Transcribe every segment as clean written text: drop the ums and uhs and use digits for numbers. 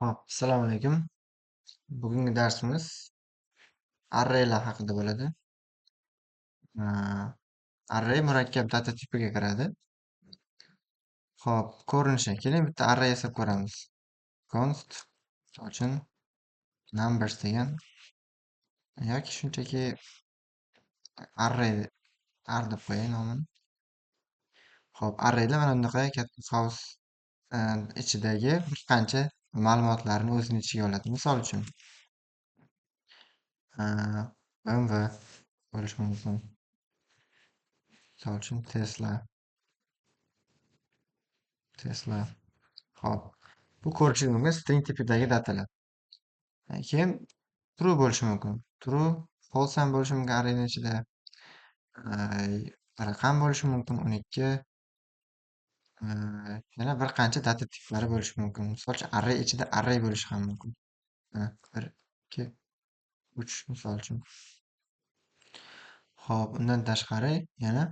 Hop, assalomu alaykum. Bugungi darsimiz arraylar haqida bo'ladi. Array murakkab data tipiga kiradi. Hop, ko'rinishi. Keling bitta array yasab ko'ramiz. Const, misol uchun numbers degan yoki shunchaki array r deb qo'yay nomini. Hop, arraylar mana bunaqa katta qavs ichidagi bir qancha ma'lumotlarni o'zini ichiga oladi. Misol uchun BMW bo'lishi mumkin. Misol uchun Tesla. Tesla. Hop, bu ko'rishingiz mumkin string tipidagi datalar. Keyin true bo'lishi mumkin. True, false ham bo'lishi mumkin arrayning ichida. Raqam bo'lishi mumkin 12. Yana bir qancha data tiplari bo'lishi mumkin. Misol uchun array ichida array bo'lishi ham mumkin. Mana 1, 2, 3 misol uchun. Xo'p, undan tashqari yana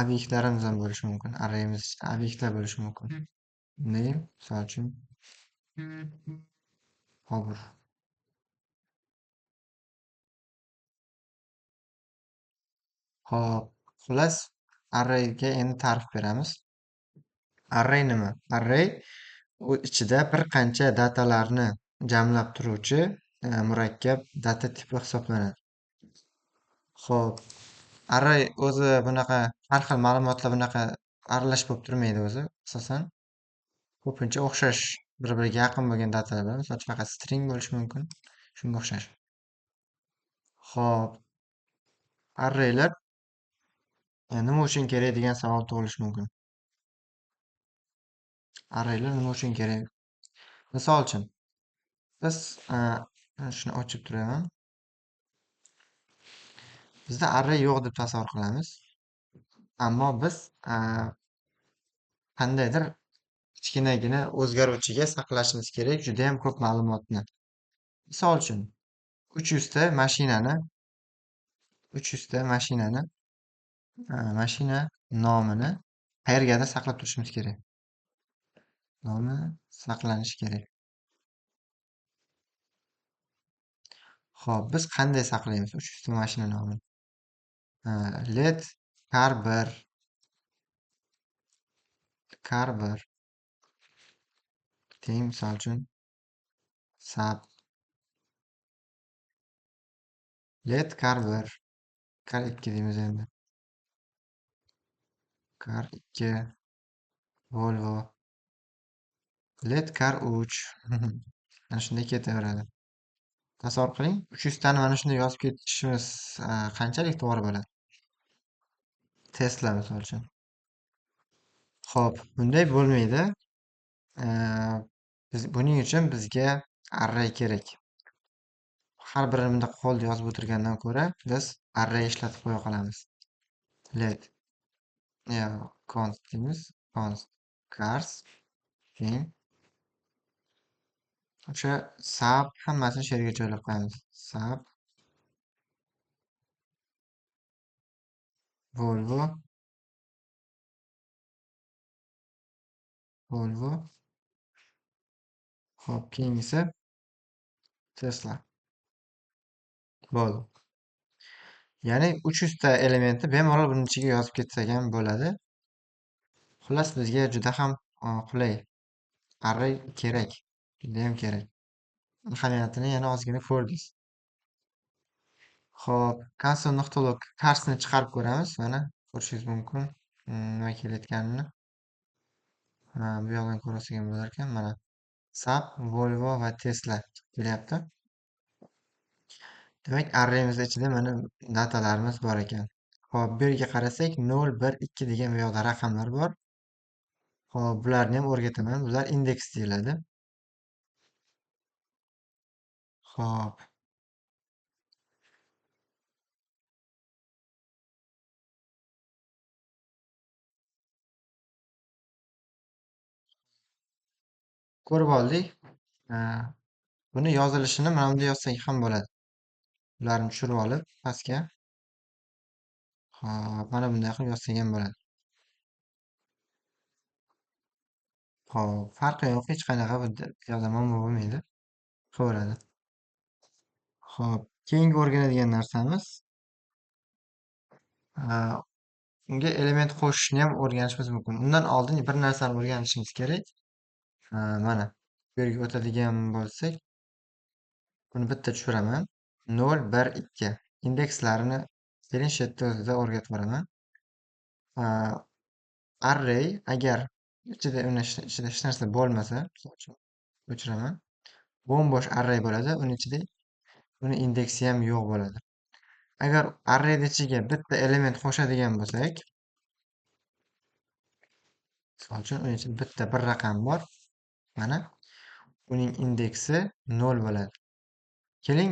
obyektlarimiz ham bo'lishi mumkin. Arrayimiz ichida obyektlar bo'lishi mumkin. Name, misol uchun Bobur. Xo'p, xullas arrayga endi ta'rif beramiz. Array nima? Array u ichida bir qancha datalarni jamlab turuvchi murakkab data tipi hisoblanadi. Xo'p, array o'zi bunaqa har xil ma'lumotlar bunaqa aralash bo'lib turmaydi o'zi, asosan ko'pincha o'xshash, bir-biriga yaqin bo'lgan datalar bilan, misol uchun faqat string bo'lishi mumkin, shunga o'xshash. Xo'p, arraylar nima uchun kerak degan savol tug'ilishi mumkin. Arraylar nima uchun kerak? Misol uchun biz shuni ochib turaman. Bizda array yo'q deb tasavvur qilamiz. Ammo biz qandaydir kichkinagina o'zgaruvchiga saqlashimiz kerak juda ham ko'p ma'lumotni. Misol uchun 300 ta mashinani, 300 ta mashinani, mashina nomini qayergadir saqlab turishimiz kerak. Nomi saqlanishi kerak. Xo'p, biz qanday saqlaymiz 300 ta mashina nomini? Let car 1, car 1 teng misol uchun sub let car 1, car 2 deymiz endi. Car 2 Volvo let car 3. Mana shunday ketaveradi. Tasavvur qiling, 300 tani mana shunday yozib ketishimiz qanchalik to'g'ri bo'ladi? Tesla misol uchun. Xo'p, bunday bo'lmaydi. Biz buning uchun bizga array kerak. Har birini bunday qo'lda yozib o'tirgandan ko'ra biz array ishlatib qo'ya qolamiz. Let ya const deymiz, const cars teng o'sha sub hammasini shu yerga joylab qo'yamiz. Sub Volvo Volvo. Xo'p, keyingisi Tesla. Bo'ldi. Ya'ni 300 ta elementni bemalol buning ichiga yozib ketsak ham bo'ladi. Xullas bizga juda ham qulay. Array kerak. Juda ham kerak. Ahamiyatini yana ozgina ko'rdingiz. Xo'p, console.log carsni chiqarib ko'ramiz. Mana ko'rishingiz mumkin nima kelayotganini. Ha, bu yoqdan ko'rsak ham bo'lar ekan. Mana Saab, Volvo va Tesla kelyapti. Demak, arrayimiz ichida mana datalarimiz bor ekan. Xo'p, bu yerga qarasak 0, 1, 2 degan bu yoqda raqamlar bor. Xo'p, bularni ham o'rgataman. Bular indeks deyiladi. Xo'p. Ko'rib oldik. Buni yozilishini mana bunday yozsak ham bo'ladi. Bularni tushirib olib pastga. Xo'p, mana bunday qilib yozsak ham bo'ladi. Xo'p, farqi yo'q, hech qanaqa bu yoqda muammo bo'lmaydi. Qilaveradi. Xo'p, keyingi o'rganadigan narsamiz unga element qo'shishni ham o'rganishimiz mumkin. Undan oldin bir narsani o'rganishimiz kerak. Mana bu yerga o'tadigan bo'lsak, buni bitta tushiraman. 0, 1, 2 indekslarini keling shu yerda o'zida o'rgatib boraman. Array agar ichida uni ichida hech narsa bo'lmasa, misol uchun o'chiraman. Bo'm-bo'sh array bo'ladi, uni ichida uni indeksi ham yo'q bo'ladi. Agar array ichiga bitta element qo'shadigan bo'lsak, misol uchun uning ichida bitta bir raqam bor. Mana uning indeksi 0 bo'ladi. Keling,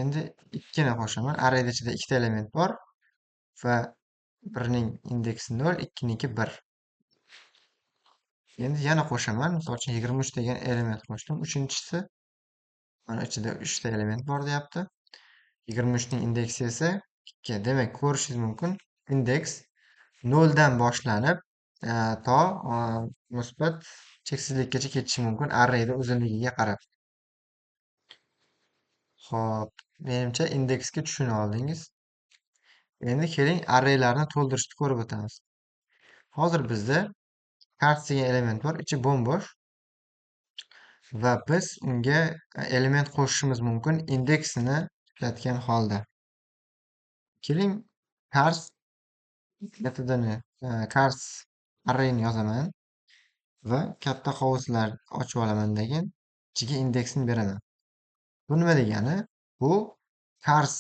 endi 2 ni qo'shaman. Array ichida ikkita element bor va birning indeksi 0, ikkiniki 1. Endi yana qo'shaman. Misol uchun 23 degan element qo'shdim. Uchinchisi mana ichida 3 ta element bor deyapti. 23 ning indeksi esa 2. Demak, ko'rishingiz mumkin, indeks 0 dan boshlanib, to musbat cheksizlikkacha ketishi mumkin arrayda uzunligiga qarab. Xo'p, menimcha indeksga tushuna oldingiz. Endi keling arraylarni to'ldirishni ko'rib o'tamiz. Hozir bizda cars degan element bor, ichi bo'm-bo'sh va biz unga element qo'shishimiz mumkin indeksini ishlatgan holda. Keling cars metodini, cars arrayni yozaman va katta qovuslar ochib olaman degan ichiga indeksini beraman. Bu nima degani? Bu cars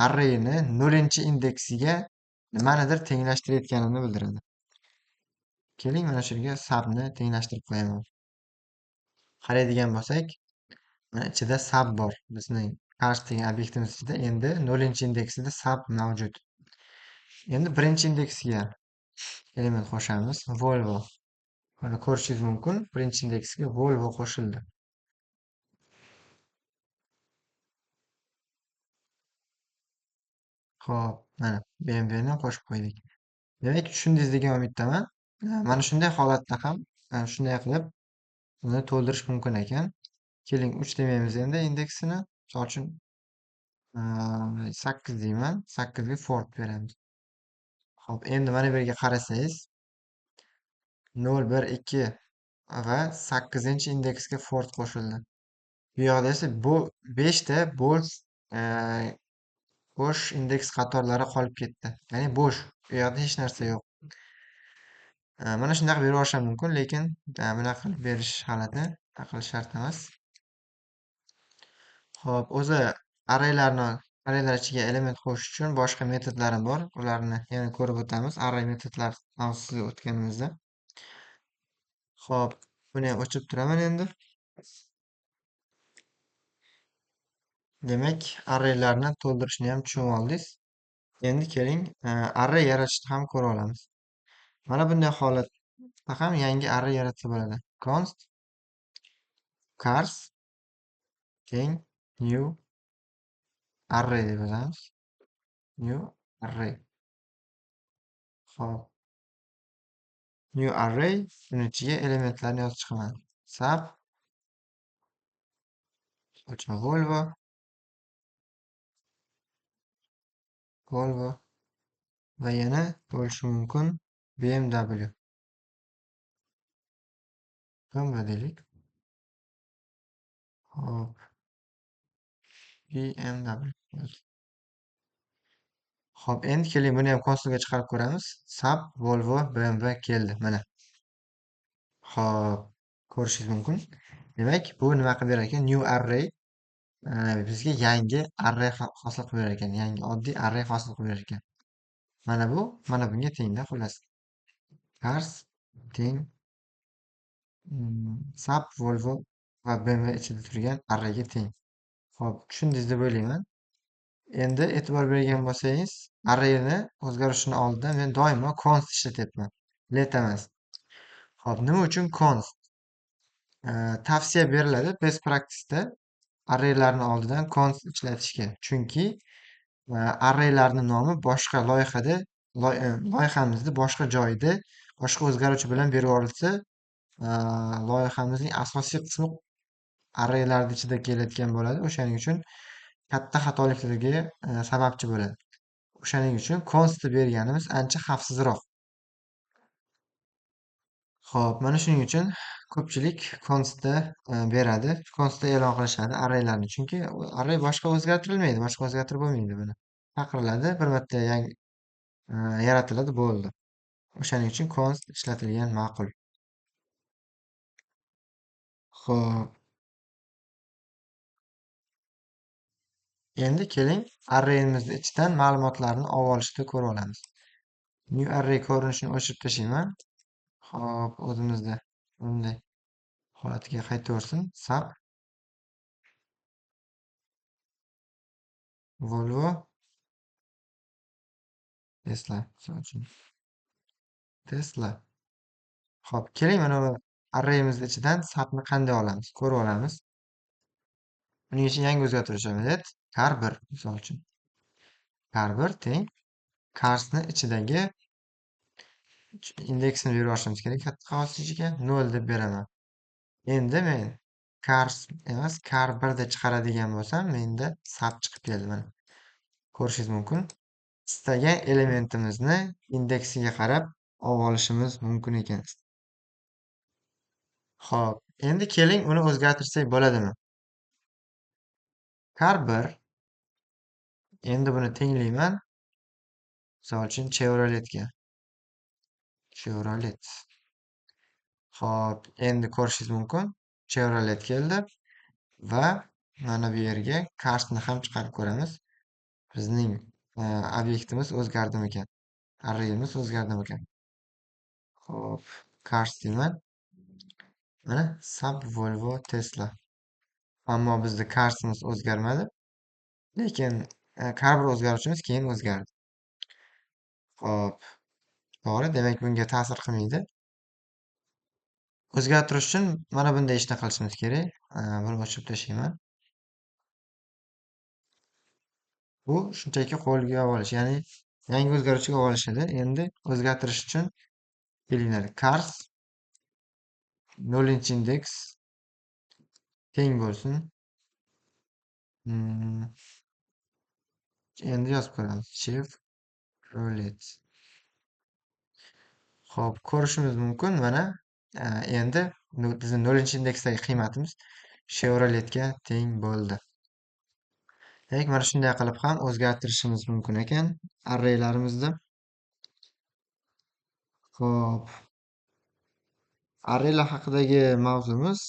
arrayni 0-indeksiga nimanidir tenglashtirayotganini bildiradi. Keling mana shu yerga subni tenglashtirib qo'yaman. Qaraydigan bo'lsak, mana ichida sub bor. Bizning cars degan obyektimiz ichida endi 0-indeksida sub mavjud. Endi 1-indeksiga element qo'shamiz, Volvo. Mana ko'rishingiz mumkin, 1-indeksga Volvo qo'shildi. Xo'p, mana BMW ni qo'shib qo'ydik. Demak, tushundingiz degan umiddaman. Mana shunday holatda ham shunday qilib uni to'ldirish mumkin ekan. Keling 3 demaymiz endi indeksini. Misol uchun 8 deyman. 8 ga Ford beramiz. Xo'p, endi mana bu yerga qarasangiz 0, 1, 2 va 8-indeksga Ford qo'shildi. Bu yoqda esa bu 5 ta bo'sh indeks qatorlari qolib ketdi. Ya'ni bo'sh. Bu yoqda hech narsa yo'q. Mana shunday qilib berib yuborishim mumkin, lekin bunaqa qilib berish g'alati, aql shart emas. Xo'p, o'zi arraylar ichiga element qo'shish uchun boshqa metodlarim bor. Ularni yana ko'rib o'tamiz array metodlar mavzusiga o'tganimizda. Xo'p, buni ham o'chirib turaman endi. Demak, arraylarni to'ldirishni ham tushunib oldingiz. Endi keling, array yaratishni ham ko'ra olamiz. Mana bunday holatda ham yangi array yaratsa bo'ladi. Const cars teng new array deb yozamiz. New array. Xo'p. New array, buning ichiga elementlarni yozib chiqaman. Sub uchun Volvo, Volvo va yana bo'lishi mumkin BMW. BMW deylik. Xo'p. BMW. Xo'p, endi keling buni ham konsolga chiqarib ko'ramiz. Sub Volvo BMW keldi mana. Xo'p, ko'rishingiz mumkin. Demak, bu nima qilib berar ekan? New array bizga yangi array hosil qilib berar ekan. Yangi oddiy array hosil qilib berar ekan. Mana bu, mana bunga tengda xullas. Cars teng sub Volvo va BMW ichida turgan arrayga teng. Xo'p, tushundingiz deb o'ylayman. Endi e'tibor bergan bo'lsangiz, arrayni o'zgarishini oldida men doimo const ishlatyapman. Let emas. Xo'p, nima uchun const? Tavsiya beriladi best practice'da arraylarni oldidan const ishlatishga. Chunki arraylarning nomi boshqa loyihada, loyihamizda boshqa joyda, boshqa o'zgaruvchi bilan berib yuborilsa, Loyihamizning asosiy qismi arraylarning ichida kelayotgan bo'ladi. O'shaning uchun katta xatoliklarga sababchi bo'ladi. O'shaning uchun const berganimiz ancha xavfsizroq. Xo'p, mana shuning uchun ko'pchilik constda beradi. Constda e'lon qilishadi arraylarni. Chunki array boshqa o'zgartirilmaydi, boshqa o'zgartirib bo'lmaydi buni. Chaqiriladi, bir marta yangi yaratiladi, bo'ldi. O'shaning uchun const ishlatilgan ma'qul. Xo'p. Endi keling arrayimizni ichidan ma'lumotlarni olib olishni ko'rib olamiz. New array ko'rinishini o'chirib tashlayman. Xo'p, o'zimizda bunday holatiga qaytaversin. Sub Volvo Tesla, misol uchun. Tesla. Xo'p, keling mana bu arrayimizni ichidan subni qanday olamiz, ko'rib olamiz. Buning uchun yangi o'zgartirish let car 1 misol uchun. Car 1 teng carsni ichidagi indeksini berib olishimiz kerak. Katta qog'oz ichiga 0 deb beraman. Endi men cars emas, car 1 deb chiqaradigan bo'lsam, menda sub chiqib keldi mana. Ko'rishingiz mumkin. Istagan elementimizni indeksiga qarab olib olishimiz mumkin ekan. Xo'p, endi keling uni o'zgartirsak bo'ladimi? Car 1 endi buni tenglayman. Misol uchun Chevroletga. Chevrolet. Xo'p, endi ko'rishingiz mumkin. Chevrolet keldi va mana bu yerga carsni ham chiqarib ko'ramiz. Bizning obyektimiz o'zgardimikan? Arrayimiz o'zgardimikan? Xo'p, cars deyman. Mana sub Volvo Tesla. Ammo bizda carsimiz o'zgarmadi. Lekin car 1 o'zgaruvchimiz keyin o'zgardi. Xo'p, to'g'ri, demak bunga ta'sir qilmaydi. O'zgartirish uchun mana bunday ishni qilishimiz kerak. Buni o'chirib tashlayman. Bu shunchaki qo'lga olish, ya'ni yangi o'zgaruvchiga olish edi. Endi o'zgartirish uchun kelinglar, cars 0-indeks teng bo'lsin. Endi yozib ko'ramiz. Chevrolet. Xo'p, ko'rishimiz mumkin mana endi bizning 0-indeksdagi qiymatimiz Chevroletga teng bo'ldi. Demak, mana shunday qilib ham o'zgartirishimiz mumkin ekan arraylarimizni. Xo'p. Arraylar haqidagi mavzumiz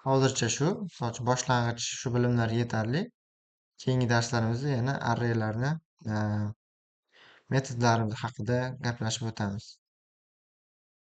hozircha shu. Misol uchun boshlang'ich shu bilimlar yetarli. Keyingi darslarimizda yana arraylarni metodlari haqida gaplashib o'tamiz.